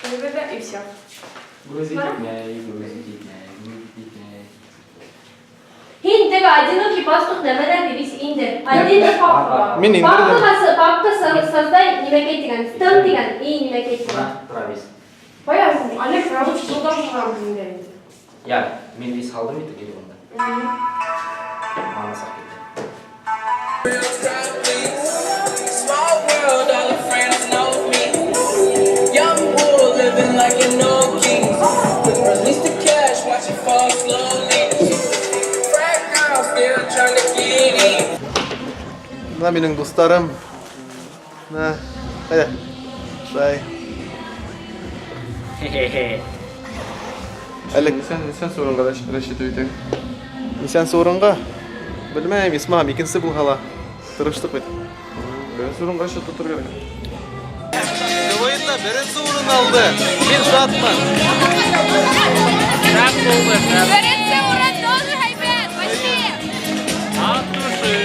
Эшләйбеҙ ҙә, и все. Грузить итмәй, грузить итмәй, грузить итмәй. Һин теге «Одинокий пастух» нәмәләр бит индер. Отдельный папка. Мин индерҙем. Папкаға папка создай нимәкәй тигән, стем тигән и нимәкәй тигән. Бына, тора бит. Бая Олег рабочий столдан шығарып инде. Я, мин весь һалдым бит телефонда. Мана саҡ китте. Small world, all the friends know me. Young bull living like an old king. Release the cash, watch it fall slowly. Frat girl still trying to get in. Бына минең дуҫтарым. Бына, ҡайҙа? Шулай. Хе-хе-хе. Әле Нисәнсе урынға рассчитывать итәң? Нисәнсе урынға? Белмәйем, исмаһам, икенсе булһа ла. Тырыштыҡ бит. Беренсе урынға расчет тоторға кәрәк. КВНда беренсе урын алды. Мин шатмын. Беренсе урын тоже һәйбәт, почти. От души.